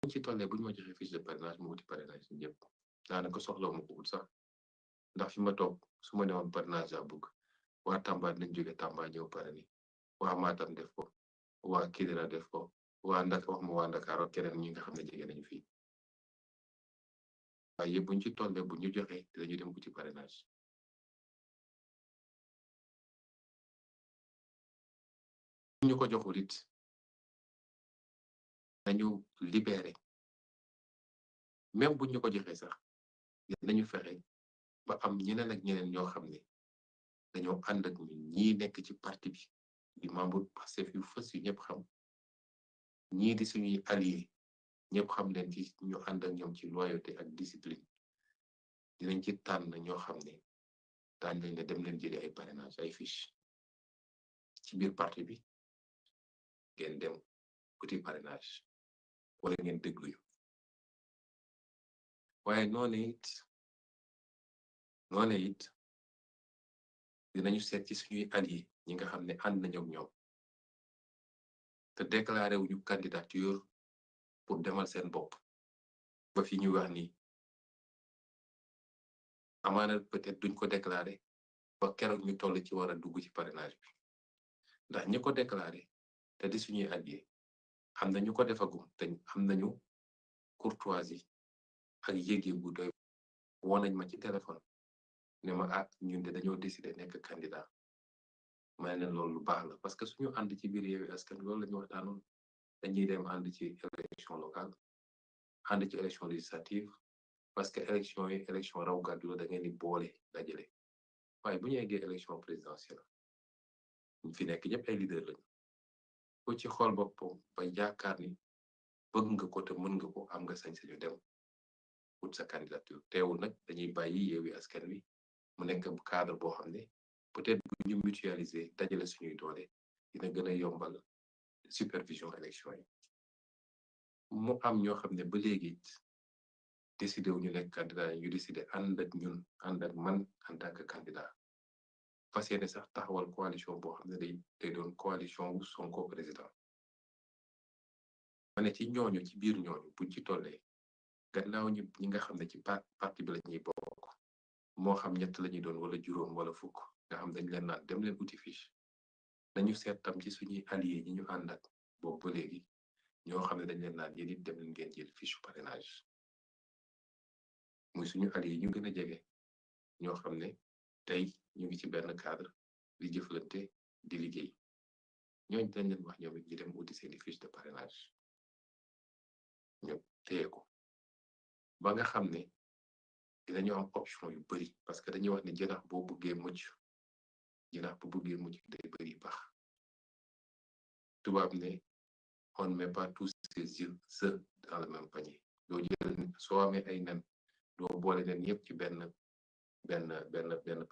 buñ ci tollee buñ ma joxee fiche de parrainage mu wuti parrainage ñëpp daanaka soxla ma ko wut sax ndax fi ma toog su ma newoon parrainage laa bëgg waa Tamba dinañ jóge Tamba ñëw parrainé waa Matam def ko waa Kidira def ko waa Ndaka wax ma waa Ndakaar ak keneen ñi nga xam ne jege nañu fii waaye buñ ci tollee bu ñu joxee dinañu dem wuti parrainage ñu ko joxul it nañu libéré même buñ ñu ko joxee sax dinañu fexe ba am ñeneen ak ñeneen ñoo xam ne dañoo ànd ak ñun ñii nekk ci parti bi di membre Pastef yu fës yu ñëpp xam ñii di suñuy allié ñëpp xam leen ci ñu ànd ak ñoom ci loyauté ak discipline dinañ ci tànn ñoo xam ne daañ lañ ne dem leen jëli ay parrainage ay fiche ci biir parti bi ngeen dem uti parrainage wala ngeen déglu yu waaye noone it dinañu seet ci suñuy allié ñi nga xam ne ànd nañu ak ñoom te déclaré wuñu candidature pour demal seen bopp ba fi ñu wax ni amaana peut-être duñ ko déclaré ba keroog ñu toll ci war a dugg ci parrainage bi ndax ñi ko déclaré te di suñuy allié am na ñu ko defagum te am nañu courtoisie ak yéege bu doy woon nañ ma ci téléphone ne ma ñun de dañoo décider nekk candidat ma ne loolu lu baax la parce que suñu ànd ci biir Yewwi Askan Wi loolu la ñu waxtaanoon dañuy dem ànd ci élection locale ànd ci élection législative parce que élection yi élection raw gàddu la da ngeen di boole dajale waaye bu ñu eggee élection présidentielle ñu fi nekk ñëpp ay leader lañu ku ci xool boppam ba yaakaar ni bëgg nga ko te mën nga ko am nga sañ-sañu dem wut sa candidature teewul nag dañuy bàyyi Yewwi Askan Wi mu nekk cadre boo xam ne peut-être bu ñu mutualiser dajale suñuy doole dina gën a yombal supervision élection yi mu am ñoo xam ne ba léegi décidé wu ñu nekk candidat yi ñu décidé ànd ak ñun ànd ak man en tant que candidat fas yéene sax taxawal coalition boo xam ne day doon coalition wu Sonko président ma ne ci ñooñu ci biir ñooñu buñ ci tollee gannaaw ñi nga xam ne ci parti bi la ñuy bokk moo xam ñett la ñuy doon wala juróom wala fukk nga xam dañ leen naan dem leen uti fiche dañu seet tam ci suñuy allié ñi ñu ànd ak boobu ba léegi ñoo xam ne dañ leen naan yéen it dem leen ngeen jël fiche parrainage muy suñu allié ñu gën a jege ñoo xam ne tey ñu ngi ci benn cadre di jëflante di liggéey ñooñu dañ leen wax ñoom it ñu dem uti seeni fiche de parrainage ñu téye ko ba nga xam ne dinañu am option yu bari parce que dañuy wax ne jënax boo bëggee mucc jënax bu bëggee mucc day bari baax tubaab ne on ne met pas tous ses œufs dans le même panier doo jël soo amee ay nen doo boole nen yépp ci benn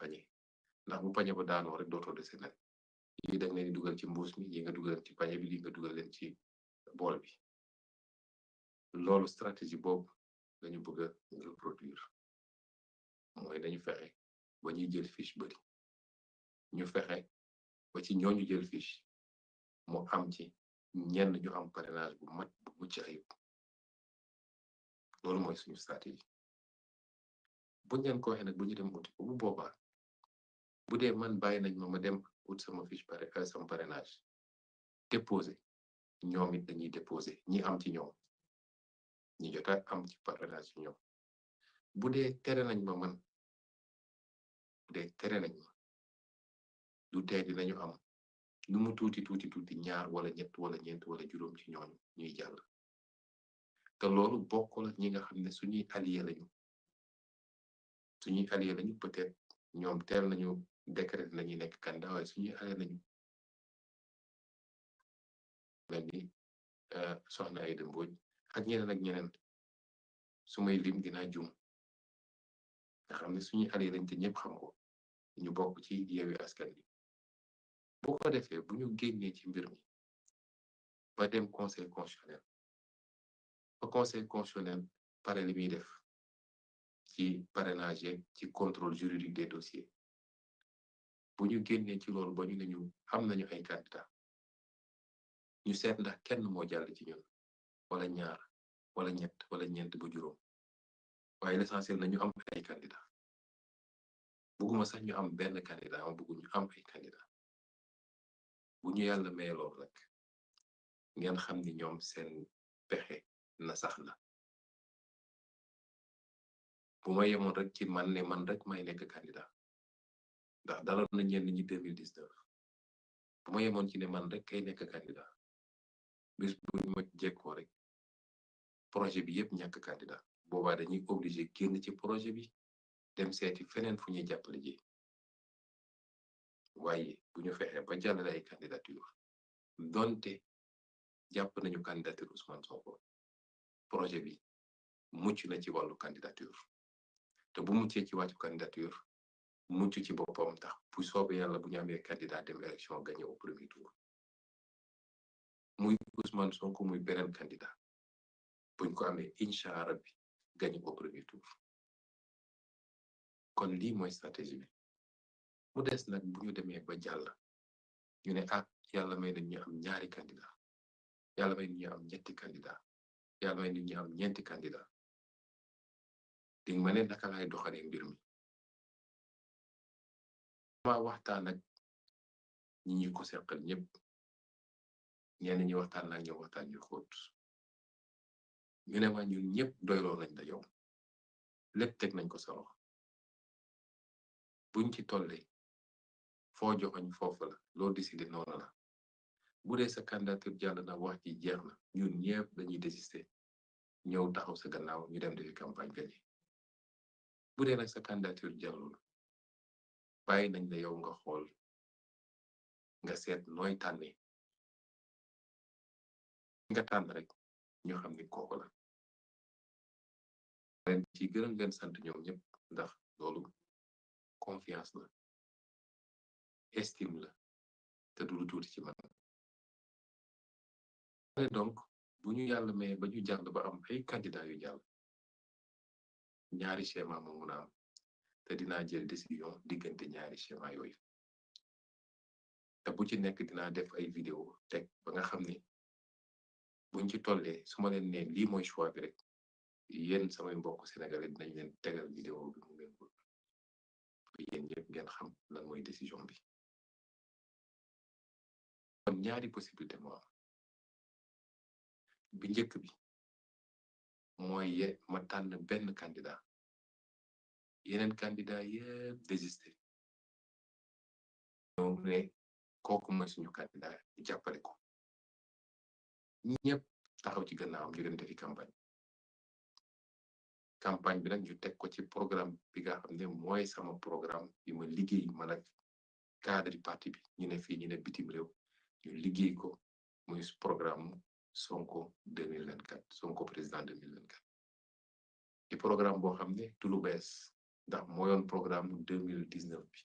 panier ndax bu panier ba daanoo rek dootoo dese nen yi dag leen di dugal ci mbuus mi yi nga dugal leen ci panier bi li nga dugal leen ci bool bi loolu stratégie boobu dañu bëgg a reproduire mooy dañu fexe ba ñuy jël fiche bari ñu fexe ba ci ñooñu jël fiche mu am ci ñenn ñu am parrainage bu mat bu mucc ayib loolu mooy suñu stratégie buñ leen ko waxee nag bu ñu dem uti ko bu boobaa bu dee man bàyyi nañ ma dem ut sama fiche sama parrainage déposé ñoom it dañuy déposé ñi am ci ñoom ñi jota am ci parrainage ci ñoom bu dee tere nañ ma man bu dee tere nañ ma du tee dinañu am nu mu tuuti ñaar wala ñett wala ñeent wala juróom ci ñooñu ñuy jàll te loolu bokkul ak ñi nga xam ne suñuy allié lañu peut-être ñoom teel nañu décret nañu nekk candidat waaye suñuy allié lañu mel ni soxna Aïda Mbodj ak ñeneen ak ñeneen su may lim dinaa jum nga xam ne suñuy allié lañ te ñëpp xam ko ñu bokk ci Yewwi Askan Wi bu ko defee bu ñu génnee ci mbir mi ba dem conseil constitutionnel ba conseil constitutionnel pare li muy def ci parrainage ci contrôle juridique des dossiers bu ñu génnee ci loolu ba ñu ne ñu am nañu ay candidat ñu seet ndax kenn moo jàll ci ñun wala ñaar wala ñett wala ñeent ba juróom waaye l'essentiel na ñu am ay candidat bugguma sax ñu am benn candidat ma bëgg ñu am ay candidat bu ñu yàlla may lool rek ngeen xam ni ñoom seen pexe na sax na bu ma yemoon rek ci man ne man rek may nekk candidat ndax daloon na ñenn ñi 2019 bu ma yemoon ci ne man rek kay nekk candidat bis bu ñu ma jekkoo rek projet bi yëpp ñàkk candidat boobaa dañuy obligé génn ci projet bi dem seeti feneen fu ñuy jàppale ji waaye bu ñu fexee ba jàllale ay candidature donte jàpp nañu candidature Ousmane Sonko projet bi mucc na ci wàllu candidature te bu muccee ci wàllu candidature mucc ci boppam tax bu soobee yàlla bu ñu amee candidat dem élection gagné au premier tour muy Ousmane Sonko muy beneen candidat buñ ko amee incha allah bi gagné au premier tour kon lii mooy stratégie bi mu des nag bu ñu demee ba jàll ñu ne yàlla may nañ ñu am ñaari candidat yàlla may nañ ñu am ñetti candidat yàlla may nañ ñu am ñeenti candidat di ma ne naka laay doxalee mbir mi ma waxtaan ak ñi ñu ko seqal ñëpp ñenn ñi waxtaan ak ñoom waxtaan yu xóot ñu ne ma ñun ñëpp doyloo nañ la yow lépp teg nañ ko sa loxo buñ ci tollee foo joxoñ foofu la loo décidé noonu la bu dee sa candidature jàll na wax ji jeex na ñun ñëpp dañuy désister ñëw taxaw sa gannaaw ñu dem defi campagne gagné bu dee nag sa candidature jàllul bàyyi nañ la yow nga xool nga seet nooy tànnee nga tànn rek ñu xam ni kooku la leen ci gërëm leen sant ñoom ñëpp ndax loolu confiance la estime la te du lu tuuti ci man donc bu ñu yàlla may ba ñu jàll ba am ay candidat yu jàll ñaari schéma moo mun a am te dinaa jël décision diggante ñaari schéma yooyu te bu ci nekk dinaa def ay vidéo teg ba nga xam ni buñ ci tollee su ma leen ne lii mooy choix bi rek yéen samay mbokk sénégalais dinañ leen tegal vidéo bi mu ngeen ko yéen ñëpp ngeen xam lan mooy décision bi kon ñaari possibilité moo am bi njëkk bi mooy ma tànn benn candidat yeneen candidat yëpp désisté ñoom ne kooku mooy suñu candidat jàppale ko ñëpp taxaw ci gannaawam ñu dem defi campagne bi nag ñu teg ko ci programme bi nga xam ne mooy sama programme bi ma liggéey man ak cadre parti bi ñu ne fii ñu ne bitim réew ñu liggéey ko muy programme Sonko 2024 Sonko président 2024 di programme boo xam ne du lu bees ndax mooyoon programme 2019 bi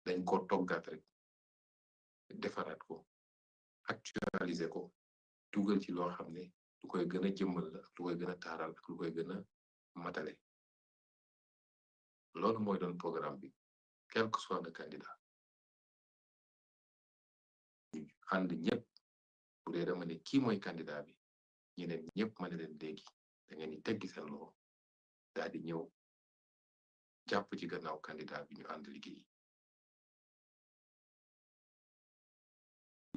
dañ ko toggaat rek defaraat ko actualiser ko dugal ci loo xam ne lu koy gën a jëmmal la lu koy gën a taaral ak lu koy gën a matale loolu mooy doon programme bi quel que soit le candidat ñu ànd ñëpp bu dee dama ne kii mooy candidat bi ñeneen ñëpp ma ne leen léegi da ngeen di teggi seen loxo daal di ñëw jàpp ci gannaaw candidat bi ñu ànd liggéey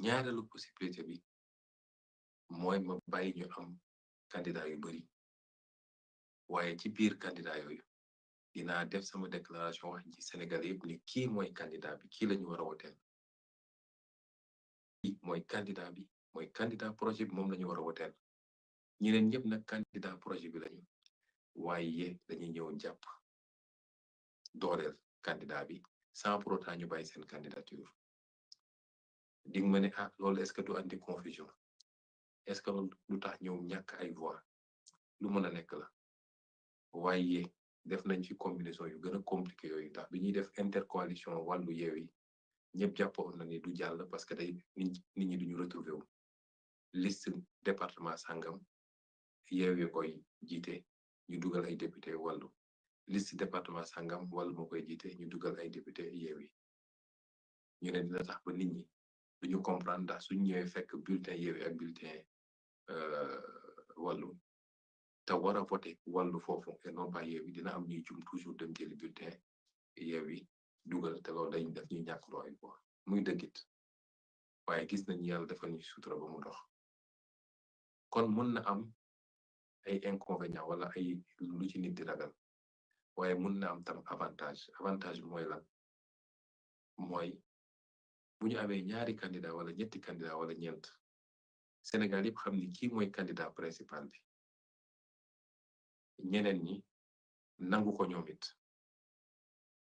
ñaareelu possibilité bi mooy ma bàyyi ñu am candidat yu bari waaye ci biir candidat yooyu dinaa def sama déclaration wax ci Sénégal yëpp ni kii mooy candidat bi kii lañu war a woteel kii mooy candidat bi mooy candidat projet bi moom lañu war a woteel ñeneen ñëpp nag candidat projet bi lañu waaye dañuy ñëw jàpp dooleel candidat bi sans pour autant ñu bàyyi seen candidature di nga ma ne loolu est-ce que du andi confusion est-ce que loolu du tax ñëw ñàkk ay voix lu mën a nekk la waaye def nañ ci combinaison yu gën a compliqué yooyu ndax bi ñuy def intercoalition wàllu Yewwi ñëpp jàppoon na ni du jàll parce que day nit ñi duñu retrouvé wu liste département sangam Yewwi koy jiite ñu dugal ay député wàllu liste département sangam wàllu moo koy jiite ñu dugal ay député Yewwi ñu ne dina tax ba nit ñi duñu comprendre ndax suñ ñëwee fekk bulletin Yewwi ak bulletin wàllu te war a voté wàllu foofu et non pas Yewwi dina am ñuy jum toujours dem jëli bulletin Yewwi dugal te loolu dañ def ñuy ñàkk loo ay voix muy dëggit waaye gis nañ yàlla defal ñu sutura ba mu dox kon mën na am ay inconvénients wala ay lu ci nit di ragal waaye mën na am tam avantage bi mooy lan mooy bu ñu amee ñaari candidat wala ñetti candidat wala ñeent Sénégal yëpp xam ni kii mooy candidat principal bi ñeneen ñi nangu ko ñoom it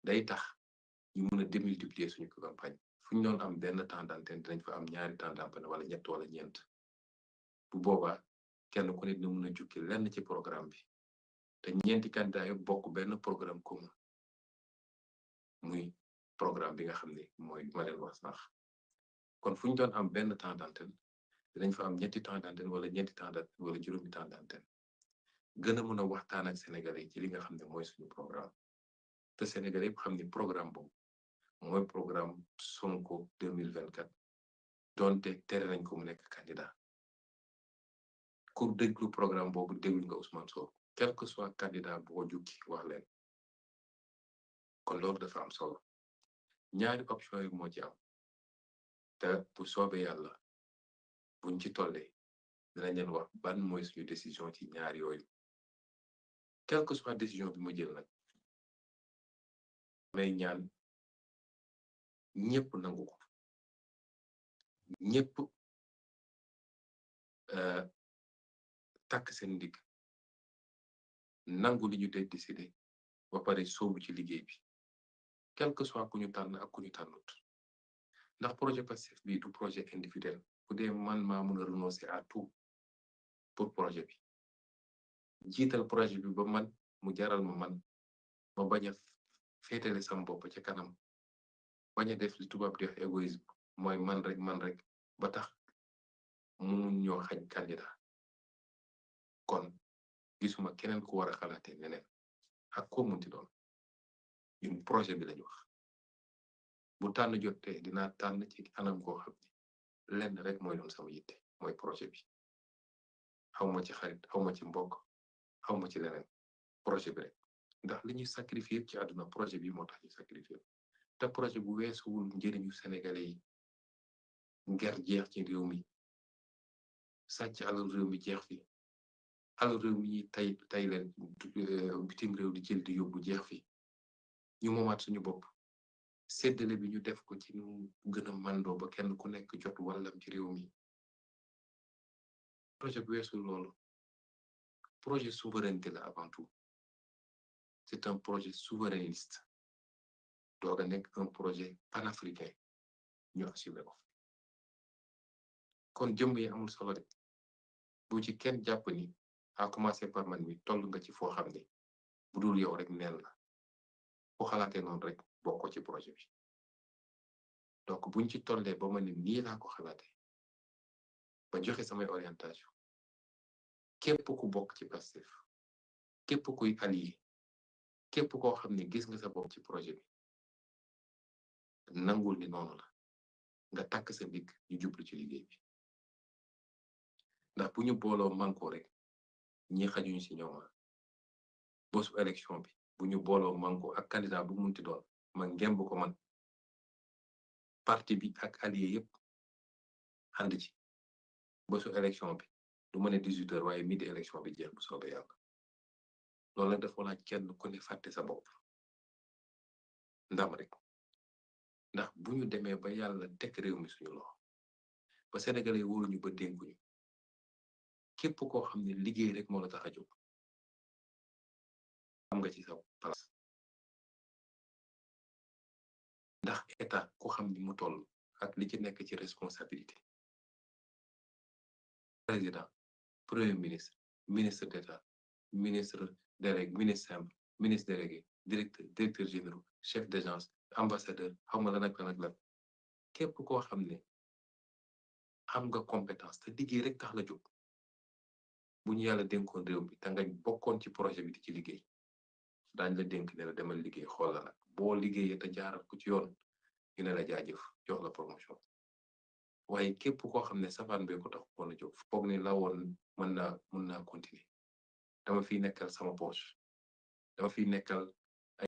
day tax ñu mën a démultiplier suñu campagne fu ñu doon am benn temps d'antenne dinañ fa am ñaari temps d'antenne wala ñett wala ñeent bu boobaa kenn ku ne dina mën a jukki lenn ci programme bi te ñeenti candidat yëpp bokk benn programme commun muy programme bi nga xam ne mooy ma leen wax sax kon fu ñu doon am benn temps d'antenne dinañ fa am ñetti temps d'antenne wala ñeenti temps d'antenne wala juróomi temps d'antenne gën a mën a waxtaan ak Sénégalais yi ci li nga xam ne mooy suñu programme te Sénégalais yëpp xam ni programme boobu mooy programme Sonko 2024 donte tere nañ ko mu nekk candidat ku déglu programme boobu déglu nga Ousmane Sonko quel que soit candidat bu ko jukki wax leen kon loolu dafa am solo ñaari option yi moo ci am te bu soobee yàlla buñ ci tollee dinañ leen wax ban mooy suñu décision ci ñaar yooyu quel que soit décision bi ma jël nag may ñaan ñëpp nangu ko ñëpp takk seen ndigg nangu li ñu dee décidé ba pare soobu ci liggéey bi quel que soit ku ñu tànn ak ku ñu tànnut ndax projet Pastef bi du projet individuel bu dee man maa mën a renoncer à tout pour projet bi jiital projet bi ba man mu jaral ma man ma bañ a féetale sama bopp ca kanam bañ a def li tubaab di wax égoïsme mooy man rek ba tax mu ñoo xañ candidat kon gisuma keneen ku war a xalaatee neneen ak ko munti doon ñun projet bi lañu wax bu tànn jotee dinaa tànn ci anam koo xam ne lenn rek mooy doon sama yitte mooy projet bi xawma ci xarit xawma ci mbokk xawma ci leneen projet bi rek ndax li ñuy sacrifier ci àdduna projet bi moo tax ñu sacrifier te projet bu weesuwul njëriñu sénégalais yi nger jeex ci réew mi sàcc alal réew mi jeex fi alal réew mi ñuy tay leen bitim réew di jël di yóbbu jeex fi ñu moomaat suñu bopp séddale bi ñu def ko ci nu gën a mandoo ba kenn ku nekk jot wàllam ci réew mi projet bu weesul loolu projet souveraineté la avant tout c'est un projet souverainiste doog a nekk un projet panafricain ñu assumé ko kon jëmb yi amul solo de bu ci kenn jàpp ni à commencer par man mi toll nga ci foo xam ni bu dul yow rek neen la foo xalaatee noonu rek bokk ci projet bi donc buñ ci tollee ba ma ne nii laa ko xalaatee ba joxe samay orientation képp ku bokk ci Pastef képp kuy allié képp koo xam ne gis nga sa bopp ci projet bi nangul ni noonu la nga takk sa ndigg ñu jublu ci liggéey bi ndax bu ñu booloo mànkoo rek ñi xajuñu ci ñoom bosu élection bi bu ñu booloo mànkoo ak candidat bu munti doon ma ngemb ko man parti bi ak allié yépp ànd ci bosu élection bi du ma ne 18h waaye midi élection bi jeex bu soobee yàlla loolu nag dafa laaj kenn ku ne fàtte sa bopp ndam rek ndax bu ñu demee ba yàlla teg réew mi suñu loxo ba sénégalais wóoluñu ba dénkuñu képp koo xam ne liggéey rek moo la tax a jóg am nga ci sa place ndax état ku xam ni mu toll ak li ci nekk ci responsabilité président premier ministre ministre d'état ministre délégué ministre simple ministre délégué directeur général chef d'agence ambassadeur xaw ma lan ak lan ak lan képp koo xam ne am nga compétence te liggéey rek tax la jóg bu ñu yàlla dénkoon réew mi te nga bokkoon ci projet bi di ci liggéey daañ la dénk ne la demal liggéey xool la nag boo liggéeyee te jaaral ko ci yoon ñu ne la jaajëf jox la promotion waaye képp koo xam ne safaan bee ko tax woon a jóg foog ne la woon mën naa continuer dama fiy nekkal sama poche dama fiy nekkal